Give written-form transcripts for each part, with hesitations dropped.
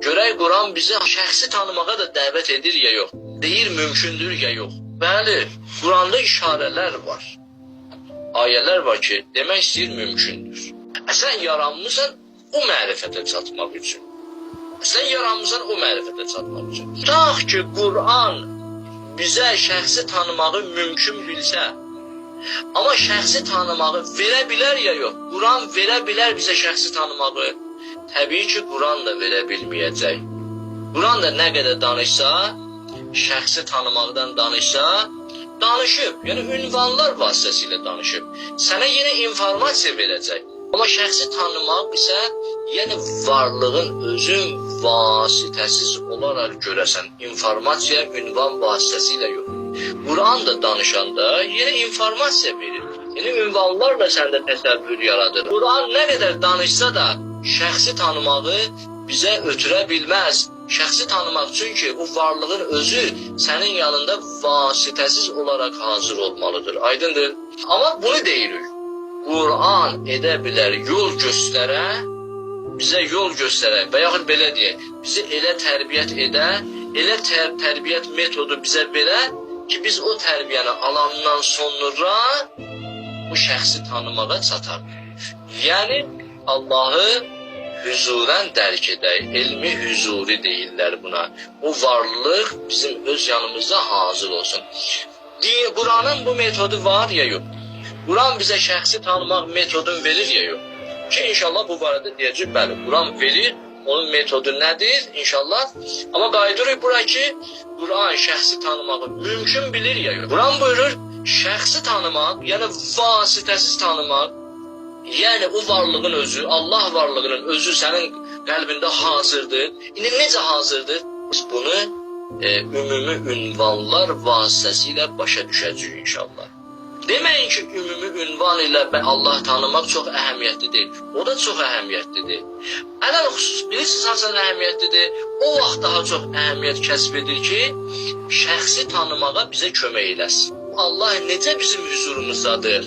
Görək Quran bizi şəxsi tanımağa da dəvət edir ya yox. Deyir mümkündür ya yox. Bəli, Quranda işarələr var. Ayələr var ki, demək istəyir mümkündür. Sən yaranmısan o mərifətə çatmaq üçün. Sən yaranmısan o mərifətə çatmaq üçün. Tutaq ki, Quran bizə şəxsi tanımağı mümkün bilsə, amma şəxsi tanımağı verə bilər ya yox? Quran verə bilər bizə şəxsi tanımağı. Təbii ki, Quran da verə bilməyəcək. Quran da nə qədər danışsa, şəxsi tanımaqdan danışsa, danışıb. Yəni ünvanlar vasitəsilə danışıb. Sənə yenə informasiya verəcək. Amma şəxsi tanımaq isə, yəni varlığın özün vasitəsiz olaraq görəsən, informasiya ünvan vasitəsilə yox. Quran da danışanda yenə informasiya verir. Yəni ünvanlarla səndə təsəvvür yaradır. Quran nə qədər danışsa da şəxsi tanımağı bizə ötürə bilməz. Şəxsi tanımaq çünki o varlığın özü sənin yanında vasitəsiz olaraq hazır olmalıdır. Aydındır? Amma bunu deyirik. Quran edə bilər yol göstərə, bizə yol göstərə və yaxud belə deyək, bizi elə tərbiyyət edə, elə tərbiyyət metodu bizə verə ki, biz o tərbiyəni alandan sonra bu şəxsi tanımağa çatar. Yəni Allahı hüzurən dərk edək. Elmi hüzuri deyirlər buna. O varlıq bizim öz yanımızda hazır olsun. Quranın bu metodu var ya yox? Quran bizə şəxsi tanımaq metodunu verir ya yox? Ki inşallah bu barədə deyəcək, bəli, Quran verir. Onun metodu nədir? İnşallah. Amma qayıdırıq bura ki, Quran şəxsi tanımağı mümkün bilir ya yox? Quran buyurur, şəxsi tanımaq, yəni vasitəsiz tanımaq, yəni o varlığın özü, Allah varlığının özü sənin qəlbində hazırdır. İndi necə hazırdır? Biz bunu ümumi ünvanlar vasitəsilə başa düşəcəyik inşallah. Deməyin ki, ümumi ünvan ilə Allah tanımaq çox əhəmiyyətli deyil. O da çox əhəmiyyətlidir. Ələl xüsus bilirsiniz haçan əhəmiyyətlidir? O vaxt daha çox əhəmiyyət kəsb edir ki, şəxsi tanımağa bizə kömək eləsin. Allah necə bizim hüzurumuzdadır?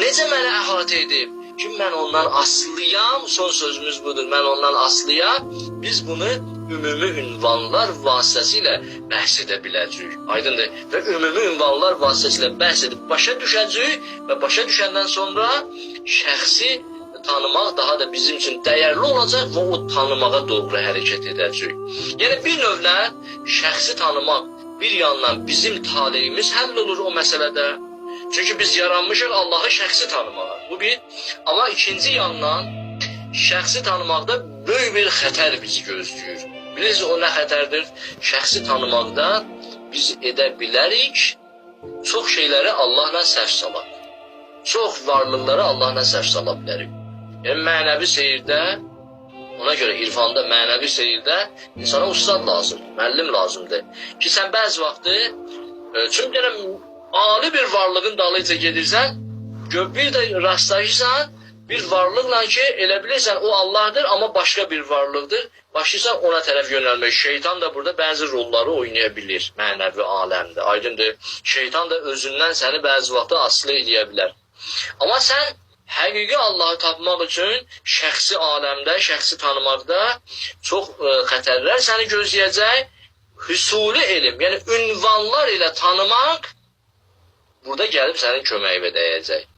Necə məni əhatə edib? Ki mən ondan asılıyam, son sözümüz budur, mən ondan asılıyam. Biz bunu ümumi ünvanlar vasitəsilə bəhs edə biləcəyik. Aydındır? Və ümumi ünvanlar vasitəsilə bəhs edib başa düşəcəyik və başa düşəndən sonra şəxsi tanımaq daha da bizim üçün dəyərli olacaq və o tanımağa doğru hərəkət edəcəyik. Yəni bir növlə şəxsi tanımaq bir yandan bizim taleyimiz həll olur o məsələdə. Çünki biz yaranmışıq Allahı şəxsi tanımağa. Bu bir. Amma ikinci yandan şəxsi tanımaqda böyük bir xətər bizi gözləyir. Bilirsiniz o nə xətərdir? Şəxsi tanımaqda biz edə bilərik çox şeyləri Allahla səhv salaq. Çox varlıqları Allahla səhv sala bilərik. Yəni mənəvi seyirdə, ona görə irfanda, mənəvi seyirdə insana ustad lazımdır, müəllim lazımdır. Ki sən bəzi vaxtı, çünki yəni ali bir varlığın dalıyca gedirsən, bir də rastlaşırsan bir varlıqla ki, elə bilirsən o Allahdır, amma başqa bir varlıqdır. Başlayırsan ona tərəf yönəlmək. Şeytan da burada bəzi rolları oynaya bilir mənəvi aləmdə. Aydındır? Şeytan da özündən səni bəzi vaxtda asılı eləyə bilər. Amma sən həqiqi Allahı tapmaq üçün şəxsi aləmdə, şəxsi tanımaqda çox xətərlər səni gözləyəcək. Hüsuli elm, yəni ünvanlar ilə tanımaq burada gəlib sənin köməyinə dəyəcək.